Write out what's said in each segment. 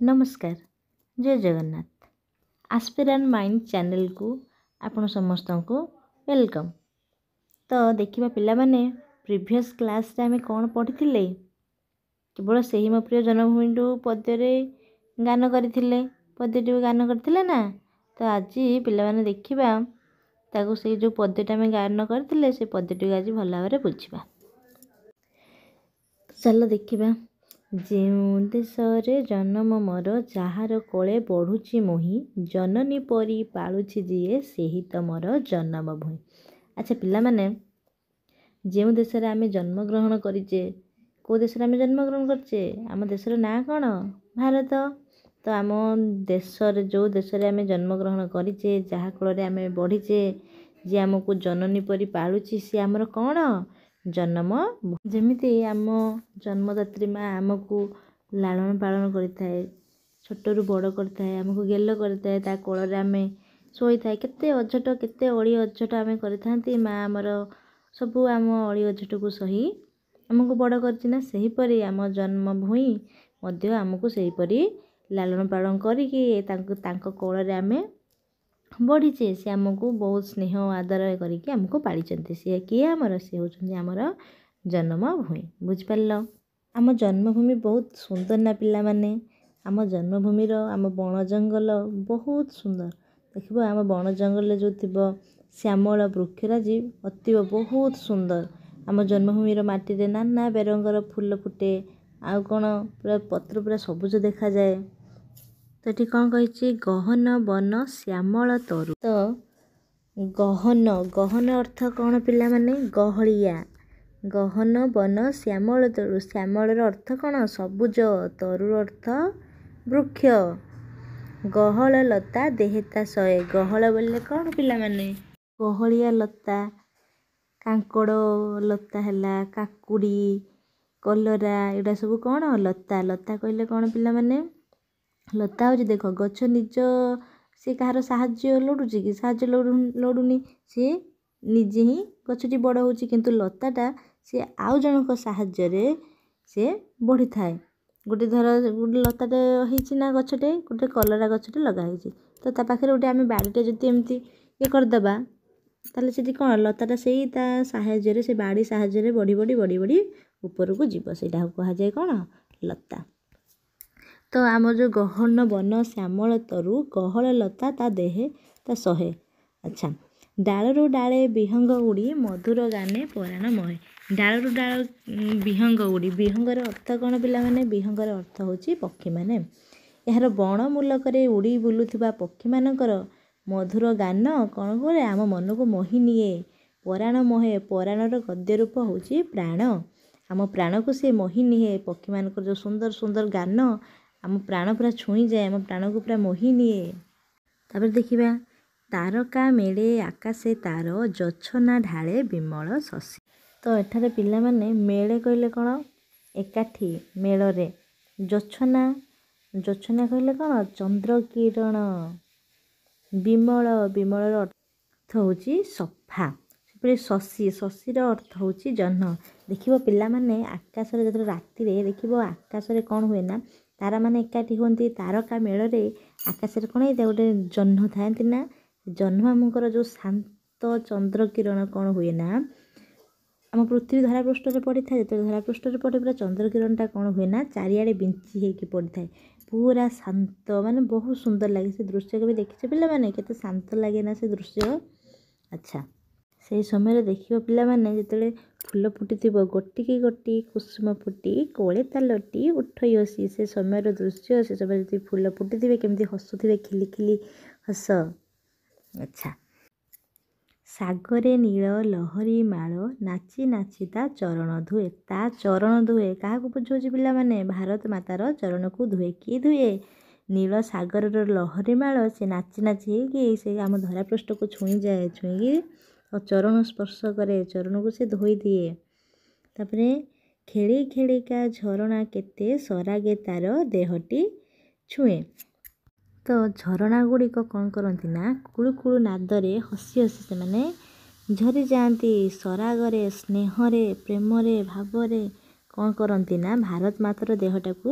ନମସ୍କାର, ଜୟ Jagannath. Aspirant mind ଚ୍ୟାନେଲକୁ ଆପଣ ସମସ୍ତଙ୍କୁ welcome. ତ ଦେଖିବା ପିଲାମାନେ, ପ୍ରିଭିୟସ୍ କ୍ଲାସ୍ରେ ଆମେ କ'ଣ ପଢ଼ିଥିଲେ? କେବଳ ସେହି ମୋ ପ୍ରିୟ ଜନ୍ମଭୂମିଠୁ ପଦ୍ୟରେ ଗାନ କରିଥିଲେ, ପଦ୍ୟଟିକୁ ଗାନ କରିଥିଲେ ନା? ତ ଆଜି ପିଲାମାନେ ଦେଖିବା ତାକୁ, ସେଇ ଯେଉଁ ପଦ୍ୟଟା ଆମେ ଗାନ କରିଥିଲେ, ସେ ପଦ୍ୟଟିକୁ ଆଜି ଭଲ ଭାବରେ ବୁଝିବା। ଚାଲ ଦେଖିବା। ଯେଉଁ ଦେଶରେ ଜନମ ମୋର, ଯାହାର କୋଳେ ବଢ଼ୁଛି ମୁହିଁ, ଜନନୀ ପରି ପାଳୁଛି ଯିଏ, ସେହି ତ ମୋର ଜନ୍ମ ଭୂଇଁ। ଆଚ୍ଛା ପିଲାମାନେ, ଯେଉଁ ଦେଶରେ ଆମେ ଜନ୍ମଗ୍ରହଣ କରିଛେ, କେଉଁ ଦେଶରେ ଆମେ ଜନ୍ମଗ୍ରହଣ କରିଛେ? ଆମ ଦେଶର ନାଁ କ'ଣ? ଭାରତ। ତ ଆମ ଦେଶରେ, ଯେଉଁ ଦେଶରେ ଆମେ ଜନ୍ମଗ୍ରହଣ କରିଛେ, ଯାହା କୋଳରେ ଆମେ ବଢ଼ିଛେ, ଯିଏ ଆମକୁ ଜନନୀ ପରି ପାଳୁଛି, ସିଏ ଆମର କ'ଣ? ଜନ୍ମ। ଯେମିତି ଆମ ଜନ୍ମଦାତ୍ରୀ ମା ଆମକୁ ଲାଳନ ପାଳନ କରିଥାଏ, ଛୋଟରୁ ବଡ଼ କରିଥାଏ, ଆମକୁ ଗେଲ କରିଥାଏ, ତା କୋଳରେ ଆମେ ଶୋଇଥାଏ, କେତେ ଅଝଟ, କେତେ ଅଳି ଅଝଟ ଆମେ କରିଥାନ୍ତି, ମା ଆମର ସବୁ ଆମ ଅଳି ଅଝଟକୁ ସହି ଆମକୁ ବଡ଼ କରିଛି ନା? ସେହିପରି ଆମ ଜନ୍ମ ଭୂଇଁ ମଧ୍ୟ ଆମକୁ ସେହିପରି ଲାଳନ ପାଳନ କରିକି ତାଙ୍କୁ, ତାଙ୍କ କୋଳରେ ଆମେ ବଢ଼ିଛେ, ସେ ଆମକୁ ବହୁତ ସ୍ନେହ ଆଦର କରିକି ଆମକୁ ପାଳିଛନ୍ତି। ସିଏ କିଏ ଆମର? ସିଏ ହେଉଛନ୍ତି ଆମର ଜନ୍ମ ଭୂଇଁ। ବୁଝିପାରିଲ? ଆମ ଜନ୍ମଭୂମି ବହୁତ ସୁନ୍ଦର ନା ପିଲାମାନେ? ଆମ ଜନ୍ମଭୂମିର ଆମ ବଣ ଜଙ୍ଗଲ ବହୁତ ସୁନ୍ଦର। ଦେଖିବ, ଆମ ବଣ ଜଙ୍ଗଲରେ ଯେଉଁ ଥିବ ଶ୍ୟାମଳ ବୃକ୍ଷରାଜି ଅତୀବ ବହୁତ ସୁନ୍ଦର। ଆମ ଜନ୍ମଭୂମିର ମାଟିରେ ନାନା ବେରଙ୍ଗର ଫୁଲ ଫୁଟେ, ଆଉ କ'ଣ ପୁରା ପତ୍ର ପୁରା ସବୁଜ ଦେଖାଯାଏ। ତ ଏଠି କ'ଣ କହିଛି? ଗହନ ବନ ଶ୍ୟାମଳ ତରୁ। ତ ଗହନ, ଗହନ ଅର୍ଥ କ'ଣ ପିଲାମାନେ? ଗହଳିଆ। ଗହନ ବନ ଶ୍ୟାମଳ ତରୁ, ଶ୍ୟାମଳର ଅର୍ଥ କ'ଣ? ସବୁଜ। ତରୁର ଅର୍ଥ ବୃକ୍ଷ। ଗହଳ ଲତା ଦେହେତା ଶହେ। ଗହଳ ବୋଇଲେ କ'ଣ ପିଲାମାନେ? ଗହଳିଆ ଲତା, କାଙ୍କଡ଼ ଲତା ହେଲା, କାକୁଡ଼ି, କଲରା, ଏଗୁଡ଼ା ସବୁ କ'ଣ? ଲତା। ଲତା କହିଲେ କ'ଣ ପିଲାମାନେ? ଲତା ହେଉଛି, ଦେଖ, ଗଛ ନିଜ ସିଏ କାହାର ସାହାଯ୍ୟ ଲୋଡ଼ୁଛି କି? ସାହାଯ୍ୟ ଲୋଡ଼ୁନି, ସିଏ ନିଜେ ହିଁ ଗଛଟି ବଡ଼ ହେଉଛି। କିନ୍ତୁ ଲତାଟା ସିଏ ଆଉ ଜଣଙ୍କ ସାହାଯ୍ୟରେ ସିଏ ବଢ଼ିଥାଏ। ଗୋଟେ ଧର ଗୋଟେ ଲତାଟେ ହେଇଛି ନା ଗଛଟେ, ଗୋଟେ କଲରା ଗଛଟେ ଲଗା ହେଇଛି, ତ ତା ପାଖରେ ଗୋଟେ ଆମେ ବାଡ଼ିଟେ ଯଦି ଏମିତି ଇଏ କରିଦେବା, ତାହେଲେ ସେଠି କ'ଣ ଲତାଟା ସେଇ ତା ସାହାଯ୍ୟରେ, ସେ ବାଡ଼ି ସାହାଯ୍ୟରେ ବଢ଼ି ବଢ଼ି ବଢ଼ି ବଢ଼ି ଉପରକୁ ଯିବ। ସେଇଟାକୁ କୁହାଯାଏ କ'ଣ? ଲତା। ତ ଆମର ଯେଉଁ ଗହନ ବନ ଶ୍ୟାମଳ ତରୁ, ଗହଳ ଲତା ତା ଦେହେ ତା ସହେ। ଆଚ୍ଛା, ଡାଳରୁ ଡାଳେ ବିହଙ୍ଗ ଉଡ଼ି ମଧୁର ଗାନେ ପରାଣ ମହେ। ଡାଳରୁ ଡାଳ ବିହଙ୍ଗ ଉଡ଼ି, ବିହଙ୍ଗର ଅର୍ଥ କ'ଣ ପିଲାମାନେ? ବିହଙ୍ଗର ଅର୍ଥ ହେଉଛି ପକ୍ଷୀମାନେ। ଏହାର ବଣ ମୂଲକରେ ଉଡ଼ି ବୁଲୁଥିବା ପକ୍ଷୀମାନଙ୍କର ମଧୁର ଗାନ କ'ଣ କରେ? ଆମ ମନକୁ ମୋହି ନିଏ। ପରାଣ ମୋହେ, ପରାଣର ଗଦ୍ୟ ରୂପ ହେଉଛି ପ୍ରାଣ। ଆମ ପ୍ରାଣକୁ ସେ ମୋହି ନିଏ। ପକ୍ଷୀମାନଙ୍କର ଯେଉଁ ସୁନ୍ଦର ସୁନ୍ଦର ଗାନ ଆମ ପ୍ରାଣ ପୁରା ଛୁଇଁଯାଏ, ଆମ ପ୍ରାଣକୁ ପୁରା ମୋହି ନିଏ। ତାପରେ ଦେଖିବା, ତାରକା ମେଳେ ଆକାଶେ ତାର ଜୋଛନା ଢାଳେ ବିମଳ ଶଶୀ। ତ ଏଠାରେ ପିଲାମାନେ ମେଳେ କହିଲେ କ'ଣ? ଏକାଠି, ମେଳରେ। ଜୋଛନା, ଜୋଛନା କହିଲେ କ'ଣ? ଚନ୍ଦ୍ର କିରଣ। ବିମଳ, ବିମଳର ଅର୍ଥ ହେଉଛି ସଫା। ସେପରି ଶଶୀ, ଶଶୀର ଅର୍ଥ ହେଉଛି ଜହ୍ନ। ଦେଖିବ ପିଲାମାନେ, ଆକାଶରେ ଯେତେବେଳେ ରାତିରେ ଦେଖିବ ଆକାଶରେ କ'ଣ ହୁଏ ନା, ତାରାମାନେ ଏକାଠି ହୁଅନ୍ତି, ତାରକା ମେଳରେ ଆକାଶରେ କ'ଣ ହେଇଥାଏ? ଗୋଟେ ଜହ୍ନ ଥାଆନ୍ତି ନା? ଜହ୍ନ ମାମୁଁଙ୍କର ଯେଉଁ ଶାନ୍ତ ଚନ୍ଦ୍ର କିରଣ କ'ଣ ହୁଏ ନା, ଆମ ପୃଥିବୀ ଧରାପୃଷ୍ଠରେ ପଡ଼ିଥାଏ। ଯେତେବେଳେ ଧରାପୃଷ୍ଠରେ ପଡ଼େ, ପୁରା ଚନ୍ଦ୍ର କିରଣଟା କ'ଣ ହୁଏ ନା, ଚାରିଆଡ଼େ ବିଞ୍ଚି ହେଇକି ପଡ଼ିଥାଏ, ପୁରା ଶାନ୍ତ, ମାନେ ବହୁତ ସୁନ୍ଦର ଲାଗେ ସେ ଦୃଶ୍ୟ। କେବେ ଦେଖିଛ ପିଲାମାନେ? କେତେ ଶାନ୍ତ ଲାଗେ ନା ସେ ଦୃଶ୍ୟ? ଆଚ୍ଛା, ସେଇ ସମୟରେ ଦେଖିବ ପିଲାମାନେ, ଯେତେବେଳେ ଫୁଲ ଫୁଟିଥିବ, ଗୋଟିକି ଗୋଟି କୁସୁମ ଫୁଟି କୋଳେ ତାଲଟି ଉଠଇ ହସି। ସେ ସମୟର ଦୃଶ୍ୟ, ସେ ସମୟରେ ଯଦି ଫୁଲ ଫୁଟିଥିବେ, କେମିତି ହସୁଥିବେ, ଖିଲି ଖିଲି ହସ। ଆଚ୍ଛା, ସାଗରେ ନୀଳ ଲହରୀ ମାଳ ନାଚି ନାଚି ତା ଚରଣ ଧୁଏ। ତା ଚରଣ ଧୁଏ କାହାକୁ ବୁଝାଉଛି ପିଲାମାନେ? ଭାରତ ମାତାର ଚରଣକୁ ଧୁଏ। କିଏ ଧୁଏ? ନୀଳ ସାଗରର ଲହରୀ ମାଳ, ସେ ନାଚି ନାଚି ହେଇକି ସେ ଆମ ଧରାପୃଷ୍ଠକୁ ଛୁଇଁଯାଏ, ଛୁଇଁକି ଚରଣ ସ୍ପର୍ଶ କରେ, ଚରଣକୁ ସେ ଧୋଇ ଦିଏ। ତାପରେ ଖେଳି ଖେଳିକା ଝରଣା କେତେ ସରାଗେ ତାର ଦେହଟି ଛୁଏଁ। ତ ଝରଣା ଗୁଡ଼ିକ କ'ଣ କରନ୍ତି ନା, କୁଳୁ କୁଳୁ ନାଦରେ ହସି ହସି ସେମାନେ ଝରିଯାଆନ୍ତି। ସରାଗରେ, ସ୍ନେହରେ, ପ୍ରେମରେ, ଭାବରେ କ'ଣ କରନ୍ତି ନା, ଭାରତ ମାତାର ଦେହଟାକୁ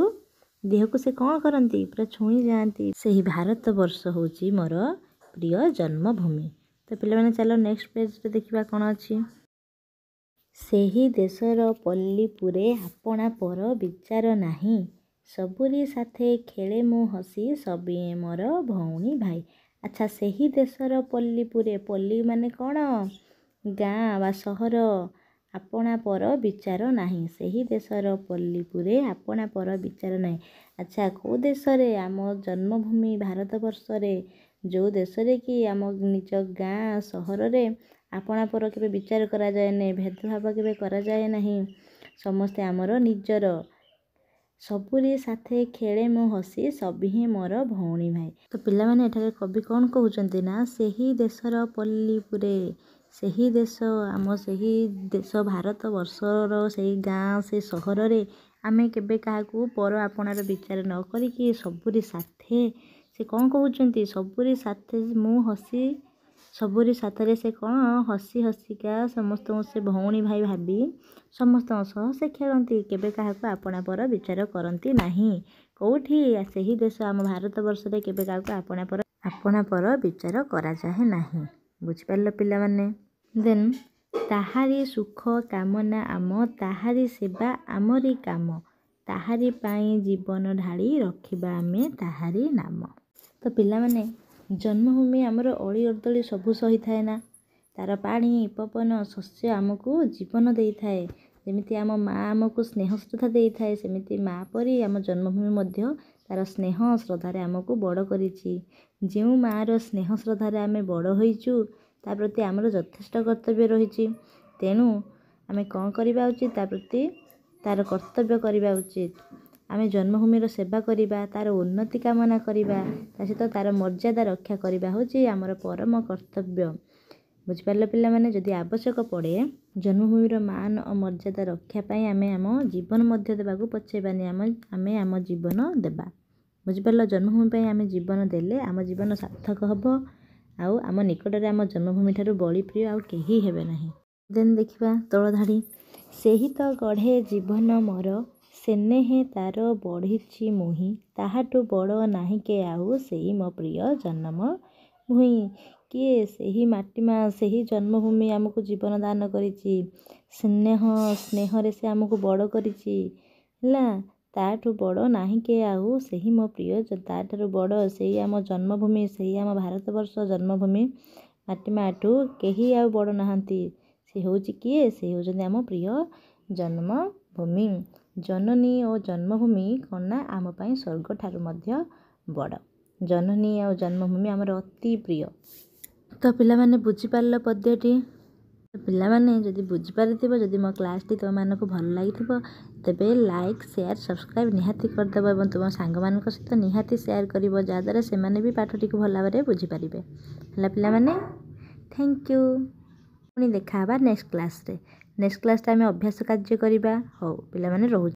ଦେହକୁ ସେ କ'ଣ କରନ୍ତି? ପୁରା ଛୁଇଁ ଯାଆନ୍ତି। ସେହି ଭାରତ ବର୍ଷ ହେଉଛି ମୋର ପ୍ରିୟ ଜନ୍ମଭୂମି। ତ ପିଲାମାନେ, ଚାଲ ନେକ୍ସଟ ପେଜରେ ଦେଖିବା କ'ଣ ଅଛି। ସେହି ଦେଶର ପଲ୍ଲୀପୁରେ ଆପଣା ପର ବିଚାର ନାହିଁ, ସବୁରି ସାଥେ ଖେଳେ ମୁଁ ହସି, ସଭିଏଁ ମୋର ଭଉଣୀ ଭାଇ। ଆଚ୍ଛା, ସେହି ଦେଶର ପଲ୍ଲୀପୁରେ, ପଲ୍ଲୀ ମାନେ କ'ଣ? ଗାଁ ବା ସହର। ଆପଣା ପର ବିଚାର ନାହିଁ। ସେହି ଦେଶର ପଲ୍ଲୀପୁରେ ଆପଣା ପର ବିଚାର ନାହିଁ। ଆଚ୍ଛା, କେଉଁ ଦେଶରେ? ଆମ ଜନ୍ମଭୂମି ଭାରତବର୍ଷରେ, ଯେଉଁ ଦେଶରେ କି ଆମ ନିଜ ଗାଁ ସହରରେ ଆପଣା ପର କେବେ ବିଚାର କରାଯାଏ ନାହିଁ, ଭେଦଭାବ କେବେ କରାଯାଏ ନାହିଁ, ସମସ୍ତେ ଆମର ନିଜର। ସବୁରି ସାଥେ ଖେଳେ ମୁଁ ହସି, ସଭିଏଁ ମୋର ଭଉଣୀ ଭାଇ। ତ ପିଲାମାନେ, ଏଠାରେ କବି କ'ଣ କହୁଛନ୍ତି ନା, ସେହି ଦେଶର ପଲ୍ଲୀପୁରେ, ସେହି ଦେଶ, ଆମ ସେହି ଦେଶ ଭାରତ ବର୍ଷର ସେଇ ଗାଁ, ସେ ସହରରେ ଆମେ କେବେ କାହାକୁ ପର ଆପଣାର ବିଚାର ନ କରିକି ସବୁରି ସାଥେ, ସେ କ'ଣ କହୁଛନ୍ତି? ସବୁରି ସାଥେ ମୁଁ ହସି, ସବୁରି ସାଥରେ ସେ କ'ଣ ହସି ହସିକା ସମସ୍ତଙ୍କୁ ସେ ଭଉଣୀ ଭାଇ ଭାବି ସମସ୍ତଙ୍କ ସହ ସେ ଖେଳନ୍ତି, କେବେ କାହାକୁ ଆପଣା ପର ବିଚାର କରନ୍ତି ନାହିଁ। କେଉଁଠି? ସେହି ଦେଶ ଆମ ଭାରତ ବର୍ଷରେ କେବେ କାହାକୁ ଆପଣା ପର ବିଚାର କରାଯାଏ ନାହିଁ। ବୁଝିପାରିଲ ପିଲାମାନେ? ଦେନ୍, ତାହାରି ସୁଖ କାମନା ଆମ, ତାହାରି ସେବା ଆମରି କାମ, ତାହାରି ପାଇଁ ଜୀବନ ଢାଳି ରଖିବା ଆମେ ତାହାରି ନାମ। ତ ପିଲାମାନେ, ଜନ୍ମଭୂମି ଆମର ଅଳି ଅର୍ଦ୍ଦଳି ସବୁ ସହିଥାଏ ନା, ତା'ର ପାଣି, ପବନ, ଶସ୍ୟ ଆମକୁ ଜୀବନ ଦେଇଥାଏ। ଯେମିତି ଆମ ମା ଆମକୁ ସ୍ନେହ ଶ୍ରଦ୍ଧା ଦେଇଥାଏ, ସେମିତି ମା ପରି ଆମ ଜନ୍ମଭୂମି ମଧ୍ୟ ତା'ର ସ୍ନେହ ଶ୍ରଦ୍ଧାରେ ଆମକୁ ବଡ଼ କରିଛି। ଯେଉଁ ମାଆର ସ୍ନେହ ଶ୍ରଦ୍ଧାରେ ଆମେ ବଡ଼ ହୋଇଛୁ, ତା ପ୍ରତି ଆମର ଯଥେଷ୍ଟ କର୍ତ୍ତବ୍ୟ ରହିଛି। ତେଣୁ ଆମେ କ'ଣ କରିବା ଉଚିତ? ତା ପ୍ରତି ତା'ର କର୍ତ୍ତବ୍ୟ କରିବା ଉଚିତ। ଆମେ ଜନ୍ମଭୂମିର ସେବା କରିବା, ତା'ର ଉନ୍ନତି କାମନା କରିବା, ତା ସହିତ ତା'ର ମର୍ଯ୍ୟାଦା ରକ୍ଷା କରିବା ହେଉଛି ଆମର ପରମ କର୍ତ୍ତବ୍ୟ। ବୁଝିପାରିଲ ପିଲାମାନେ? ଯଦି ଆବଶ୍ୟକ ପଡ଼େ, ଜନ୍ମଭୂମିର ମାନ ଓ ମର୍ଯ୍ୟାଦା ରକ୍ଷା ପାଇଁ ଆମେ ଆମ ଜୀବନ ମଧ୍ୟ ଦେବାକୁ ପଛେଇବାନି। ଆମେ ଆମ ଜୀବନ ଦେବା। ବୁଝିପାରିଲ? ଜନ୍ମଭୂମି ପାଇଁ ଆମେ ଜୀବନ ଦେଲେ ଆମ ଜୀବନ ସାର୍ଥକ ହେବ, ଆଉ ଆମ ନିକଟରେ ଆମ ଜନ୍ମଭୂମି ଠାରୁ ବଳି ପ୍ରିୟ ଆଉ କେହି ହେବେ ନାହିଁ। ଦେନ୍ ଦେଖିବା ତଳ ଧାଡ଼ି। ସେହି ତ ଗଢ଼େ ଜୀବନ ମୋର, ସେନେହେ ତାର ବଢ଼ିଛି ମୁହିଁ, ତାହାଠୁ ବଡ଼ ନାହିଁ କେ ଆଉ, ସେଇ ମୋ ପ୍ରିୟ ଜନ୍ମ ଭୂଇଁ। କିଏ? ସେହି ମାଟି ମା, ସେହି ଜନ୍ମଭୂମି ଆମକୁ ଜୀବନ ଦାନ କରିଛି। ସ୍ନେହ ସ୍ନେହରେ ସେ ଆମକୁ ବଡ଼ କରିଛି। ହେଲା, ତାଠୁ ବଡ଼ ନାହିଁ କେ ଆଉ, ସେହି ମୋ ପ୍ରିୟ, ତାଠାରୁ ବଡ଼ ସେଇ ଆମ ଜନ୍ମଭୂମି, ସେଇ ଆମ ଭାରତବର୍ଷ ଜନ୍ମଭୂମି ମାଟି ମାଠୁ କେହି ଆଉ ବଡ଼ ନାହାନ୍ତି। ସେ ହେଉଛି କିଏ? ସେ ହେଉଛନ୍ତି ଆମ ପ୍ରିୟ ଜନ୍ମଭୂମି। ଜନନୀ ଓ ଜନ୍ମଭୂମି କ'ଣ ନା ଆମ ପାଇଁ ସ୍ୱର୍ଗ ଠାରୁ ମଧ୍ୟ ବଡ଼। ଜନନୀ ଆଉ ଜନ୍ମଭୂମି ଆମର ଅତି ପ୍ରିୟ। ତ ପିଲାମାନେ, ବୁଝିପାରିଲ ପଦ୍ୟଟି? ପିଲାମାନେ, ଯଦି ବୁଝିପାରିଥିବ, ଯଦି ମୋ କ୍ଲାସ୍ଟି ତୁମମାନଙ୍କୁ ଭଲ ଲାଗିଥିବ, ତେବେ ଲାଇକ୍, ସେୟାର, ସବସ୍କ୍ରାଇବ୍ ନିହାତି କରିଦେବ ଏବଂ ତୁମ ସାଙ୍ଗମାନଙ୍କ ସହିତ ନିହାତି ସେୟାର କରିବ, ଯାହାଦ୍ୱାରା ସେମାନେ ବି ପାଠଟିକୁ ଭଲ ଭାବରେ ବୁଝିପାରିବେ। ହେଲା ପିଲାମାନେ, thank you. ପୁଣି ଦେଖା ହେବା ନେକ୍ସଟ କ୍ଲାସ୍ରେ। ନେକ୍ସଟ କ୍ଲାସ୍ରେ ଆମେ ଅଭ୍ୟାସ କାର୍ଯ୍ୟ କରିବା। ହଉ ପିଲାମାନେ, ରହୁଛି।